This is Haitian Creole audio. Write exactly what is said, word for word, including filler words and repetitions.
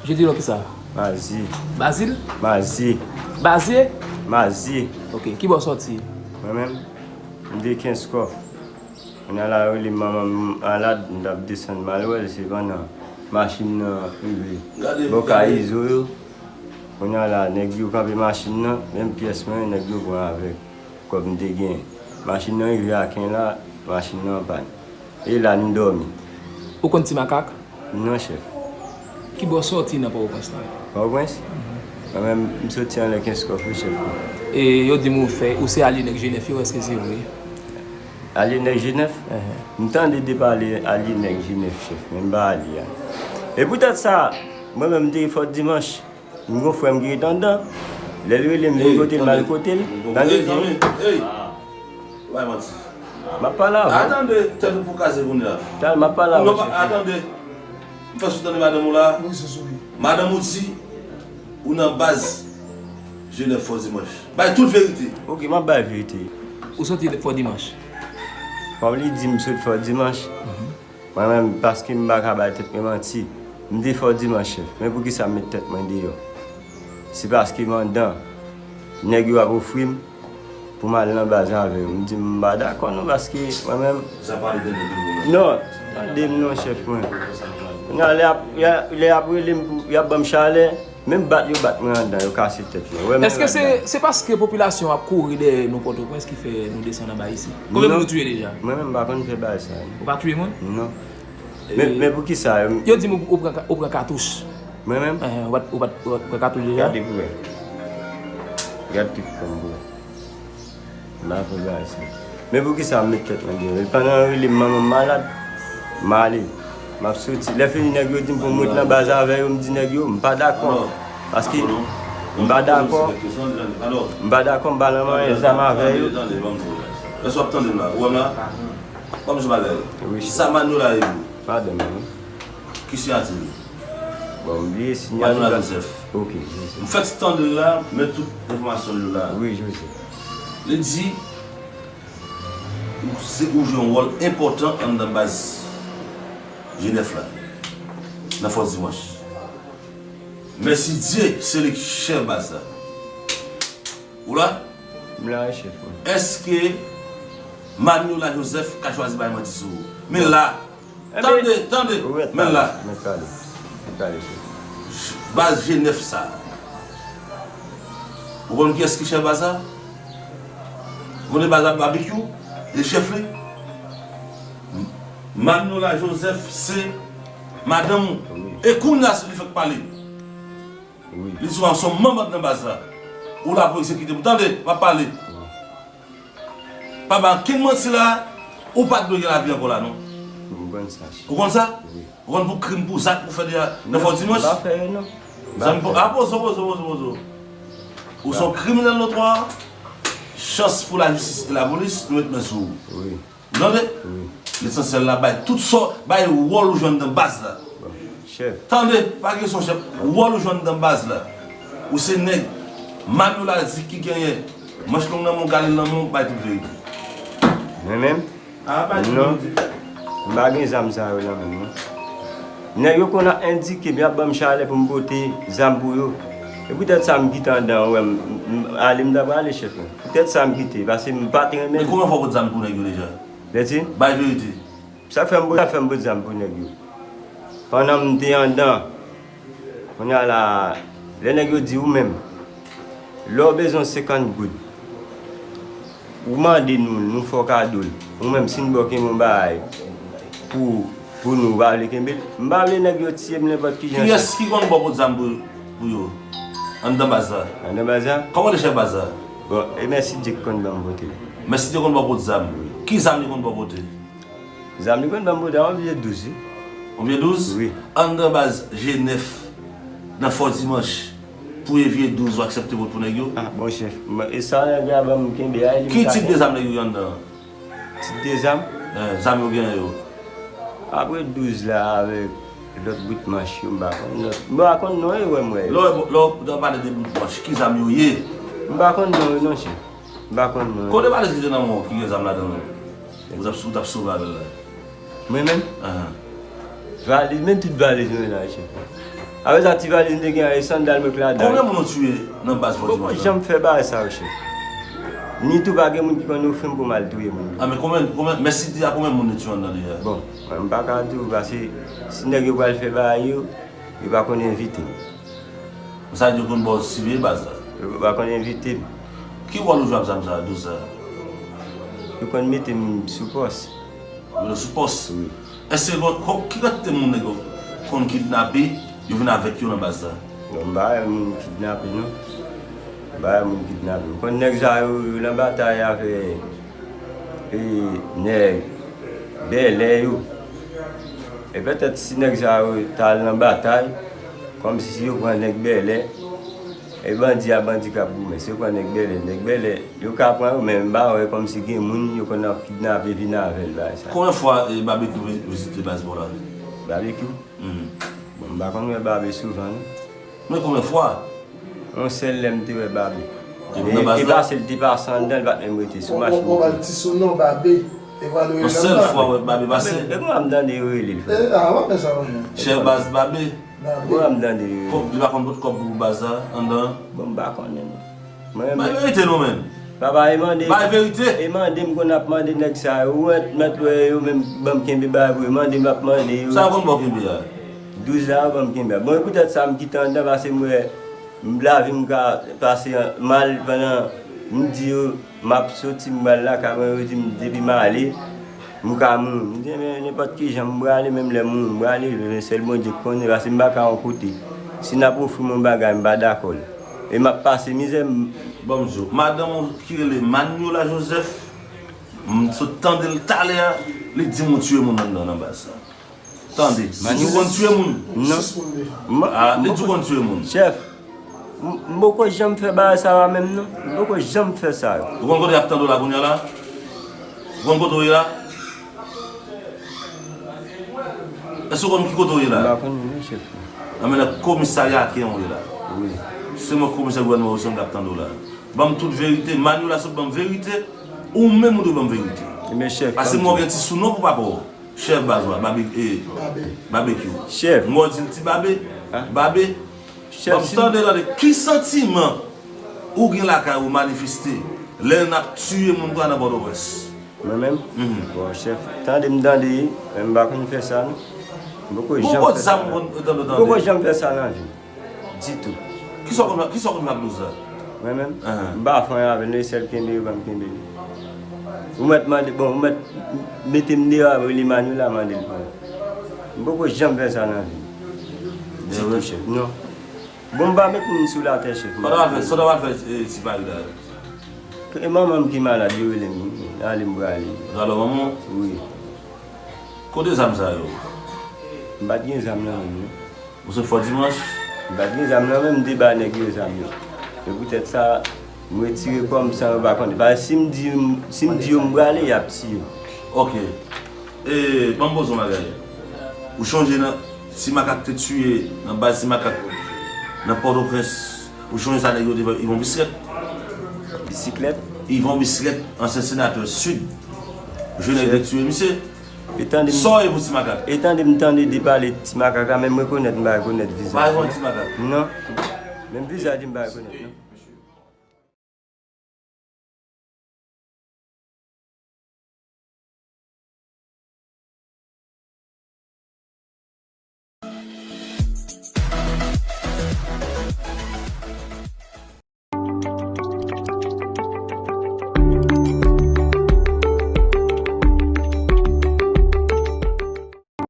Jodi non ki sa? Mazi. Bazil? Mazi. Bazye? Mazi. Ok, ki bò w sòti? Mwen menm, m de Kenskòf. Kounye a la, yo rele m manman m malad, m t ap desann m al wè l, se pandan machin nan rive bò kay Izo yo. Kounye a la, nèg yo kanpe machin nan, menm pyès mwen, nèg yo pran avèk kòb m te gen. Machin nan rive a ken la, machin nan anpàn. E la, n dòmi. Ou konn Ti Makak? Non, chèf. Ki bò w sòti nan Pòtoprens la? Pòtoprens? Mwen menm, m soti anlè Kenskòf, wi, chèf. E yo di m ou fè, ou se alye nèg Jenèf yo, èske se vre? Alye nèg Jenèf? Enhen. M tande de pale alye nèg Jenèf, chèf, men m pa alye a. E poutèt sa, mwen menm, m te Fòdimanch. M gon frè m ki ret anndan. Lè l rele m vin kote l, m al kote l. Tande byen. Ey! Ou bay manti. M ap pale avè w. Atande, tèt ou pou kaze kounye a. Tal, m ap pale avè w, chèf. Atande. M fè sou tande madanm ou la. Wi, se sou li. Madanm ou di, ou nan baz Jenèf Fòdimanch. Bay tout verite. Ok, m ap bay verite. Ou soti Fòdimanch. Kòm li di m sot Fòdimanch. Mwen menm, paske m pa ka bay tèt mwen manti, m te Fòdimanch, chèf. Men poukisa m met tèt mwen deyò? Se paske m anndan, nèg yo ap ofri m pou m al nan baz avè yo. M di m pa dakò non, paske mwen menm. Sa pale de nèg yo menm. Non, tande m non, chèf mwen. Kounye a, lè y ap, y a- lè y ap rele m pou, y ap ban m chalè, menm bat yo bat mwen anndan, yo kase tèt mwen. Wè men anndan. Èske se, se paske popilasyon ap kouri dèyè nou Pòtoprens ki fè nou desann anba isi? Konbyen moun nou touye deja? Mwen menm, m pa konn fè bagay sa, non. Ou pa touye moun? Non. Men, men poukisa, em, yo di m ou, ou pran ka- ou pran katouch. Mwen menm? Enhen, ou pa t- ou pa t- ou pa t pran katouch deja? Gade pou wè. Gade tout kò m pou wè. M pa fè bagay sa. Men poukisa m met tèt mwen deyò? Pandan yo rele m manman m malad, m ale. M ap soti. Lè fini, nèg yo di m pou m ret nan baz avè yo, m di nèg yo, m pa dakò. Paske m pa dakò. M pa dakò, m pa nan manyen zam avè yo. Èske w ap tande m la? Ou wè m la? Ban m di bagay. Wi, chèf. Sa Manyola ye pou? Madanm mwen. Ki siyati li? Bon, m bliye siyati. Manyola Joseph. Ok, Joseph. M fèk tande l la, men tout enfòmasyon yo la. Wi, Joseph. Li di, ou se ou jwe yon wòl enpòtan anndan baz Jenèf la, nan Fòdimanch. Mèsidye, se li ki chèf baz la. Ou la? M la, wi, chèf mwen. Èske Manyola Joseph ka chwazi bay manti sou ou? Men la, tande, tande, men la. Mèt pale, mèt pale, chèf. Baz Jenèf sa. Ou konn kiyès ki chèf baz la? Ou konnen baz la Babekyou? E chèf li? Manyola Joseph se madanm ou. Wi. E kounye a, se li fèk pale. Wi. Li di w se yon manm anndan baz la. Ou la pou egzekite m. Tande, m ap pale. Wi. Pa ba ankenn manti la, ou pa t dwe gen lavi ankò la, non. M konn sa. Ou konn sa? Wi. Ou konn pou krim, pou zak, pou fè deja nan Fòdimanch? M pa fè yo, non. M pa fè yo. A, poze w, poze w, poze w, poze w. Ou se yon kriminèl notwa. Chans pou lajistis e lapolis, nou met men sou ou. Wi. Ou tande? Wi. Lesansyèl la, bay tout sa, bay wòl ou jwe anndan baz la. Bon, chèf. Tande, pa gen kesyon, chèf. Wòl ou jwe anndan baz la. Ou se nèg. Manyola di ki genyen manch long nan men w, galil nan men w, bay tout verite. Mwen menm? A, bay tout verite. Non. M pa gen zam sa yo nan men m, non. Nèg yo konn ap endike m, y ap ban m chalè pou m pote zam pou yo. E poutèt sa m kite anndan an, ou wè m, m, m ale, m ta prale, chèf mwen. Poutèt sa m kite, paske m pa t renmen. Men konbyen fwa w pot zam pou nèg yo deja? Lèdi? Bay verite. Sa fè m, sa fè m pot zam pou nèg yo. Pandan m te anndan, kounye a la, lè nèg yo di ou menm, lè w bezwen senkant goud, ou mande nou, nou fè w kado l. Ou menm, si n ba w kenbe yon bagay pou, pou nou, ou pa vle kenbe l. M pa vle nèg yo tiye m nenpòt ki jan. Kiyès ki konn ba w pot zam pou, pou yo? Anndan baz la. Anndan baz la? Kòman w rele chèf baz la? Bon, e Mèsidye ki konn ban m pote l. Mèsidye konn ba w pot zam? Wi. Ki zam li konn ba w pote? Zam li konn ban m pote a, yon vye douz, wi. Yon vye douz? Wi. Anndan baz Jenèf, nan Fòdimanch, pou e vye douz, ou aksepte pot pou nèg yo? A, bon chèf. E sa nèg la ban m kenbe a, e li m ka kenbe. Ki tip de zam nèg yo gen anndan an? Tip de zam? Eh, zam yo genyen yo. Apre douz la avèk lòt bout manch yo, m pa konn lòt. M pa konn non yo, wè m wè yo. Lè w, lè w pale de bout manch, ki zam yo ye? M pa konn non yo non, chèf. M pa konn non yo. Kote valiz ki te nan men w ki gen zam ladan l? Ou t ap, ou t ap sove avè l la? Mwen menm? Ahan. Valiz, men tout valiz mwen la, chèf. Apre sa, ti valiz m te gen an, e sandal mwen k ladan. Konbyen moun ou tiye nan baz Fò Dimanch la? Mwen poko janm fè bagay sa yo, chèf. Ni tou pa gen moun ki konn ofri m pou m al touye moun. A, men konbyen, konbyen, men site a konbyen moun ou tiye anndan deja? Bon, mwen m pa ka di w, paske si nèg yo pral fè bagay yo, yo pa konn envite m. Sa di yo konn ba w siveye baz la? Yo pa konn envite m. Ki wòl ou jwe ak zam sa, douz sa? Yo konn mete m sou pòs. Yo mete w sou pòs? Wi. Èske gen, ki kantite moun nèg yo konn kidnape, yo vin avèk yo nan baz la? Non, m pa wè moun kidnape, non. M pa wè moun kidnape. M konn nèg sa yo, yo nan batay avè e, nèg bèlè yo. E petèt si nèg sa yo t al nan batay, kòmsi si yo pran nèg bèlè, e bandi a bandi k ap goumen. Si yo pran nèg bèlè, nèg bèlè, yo ka pran yo, men m pa wè kòmsi gen moun yo konn ap kidnape vin avè l, bagay sa. Konbyen fwa, e, Babekyou vi-, vizite baz pa w la? Babekyou? Mhm. Bon, m pa konn wè Babe souvan, non. Men konbyen fwa? Yon sèl lè m te wè Babe. E, e pase l te pase anndan, l pa t menm rete sou machin. Ou ba l ti sounon, Babe. E pa nou rele l la. Yon sèl fwa w wè Babe pase? Men, men kòman m tande yo rele l, frè? E, a, w ap fè sa, mwen. Chèf baz Babe. Babe. Kòman m tande yo rele l? Li pa konn pot kòb pou baz la, anndan? Bon, m pa konnen, non. Mwen, bay verite non, menm. Papa, e mande, bay verite. E mande m konn ap mande nèg sa yo. Ou mèt, mèt wè yo menm ban m kenbe bagay pou yo. Mande m ap mande yo. Sa yo konn ba w kenbe a? Douz la yo ban m kenbe a. Bon, e poutèt sa m kite anndan, paske m wè m, lavi m ka pase mal pandan m di yo m ap soti, m pral lakay mwen, yo di m depi m ale, m ka mouri. M di, men nenpòt ki jan m prale, menm lè m mouri, m prale, men sèl Bondye k konnen, paske m pa ka yon kote. Si n ap ofri m yon bagay, m pa dakò l. E m ap pase mizè, m. Bon, m di w, madanm ou ki rele Maniola Joseph, m sot tande l talè a, li di m ou tiye moun anndan nan baz sa. Tande, li di w konn tiye moun. Non. M, a, li di w konn tiye moun. Chèf, m, m poko janm fè bagay sa yo menm, non. M poko janm fè sa yo. Ou konn kote y ap tande w la kounye a la? Ou konn kote w ye la? Èske w konn ki kote w ye la? M pa konnen, non, chèf. Nan men nan komisarya Aken w ye la. Wi. Se mwen komisè gouvènman Wilson k ap tande w la. Ban m tout verite, Maniola sot ban m verite, ou menm ou dwe ban m verite. Ebyen, chèf, paske mwen gen ti sounon pou papa w. Chèf baz la, Babe, e, Babekyou. Chèf. Mwen di l ti Babe, Babe. Chèf, ban m tande, tande, ki santiman ou gen lakay ou manifeste lè n ap tiye moun konsa nan Pòtoprens? Mwen menm? Mhm. Bon, chèf, tande m tande, men m pa konn fè sa, non. M poko janm fè sa. Bon, bon, sa m konn tande, tande. M poko janm fè sa nan vi m. Ditou. Kisa w konn, kisa w konn fè ak douz la? Mwen menm? Ahan. M pa fè anyen avè l, non, e sèl kenbe yo ban m kenbe li. Ou mèt mande, bon, ou mèt mete m deyò, rele Maniola, mande l pou mwen. M poko janm fè sa nan vi m. Ditou, chèf. Non. Bon, m pa met moun sou latè, chèf. Sa w ta pral fè, sa w ta pral fè, e, ti Pari la? E manman m ki malad, yo rele m, wi. Ale m prale. Ou t alò manman w? Wi. Kote zam sa yo? M pa t gen zam nan men m, non. Ou sot Fò Dimanch? M pa t gen zam nan men m, m te ba nèg yo zam yo. E poutèt sa, m retire kò m san yo pa konnen. Paske si m di, si m di yo m prale, y ap tiye m. Ok. E, ban m poze w yon bagay. Ou chonje nan Ti Makak te tiye, nan baz Ti Makak, nan Pòtoprens, ou chonje sa nèg yo te fè Yvon Bisrèt? Bisiklèt? Yvon Bisrèt, ansyen senatè Sid. Ou chonje nèg yo te tiye misye? E tande m, sa w ye pou Ti Makak? E tande m tande de pale Ti Makak la, men m rekonèt, m pa rekonèt vizaj. Ou pa rekonèt Ti Makak? Non. Menm vizaj li m pa rekonèt.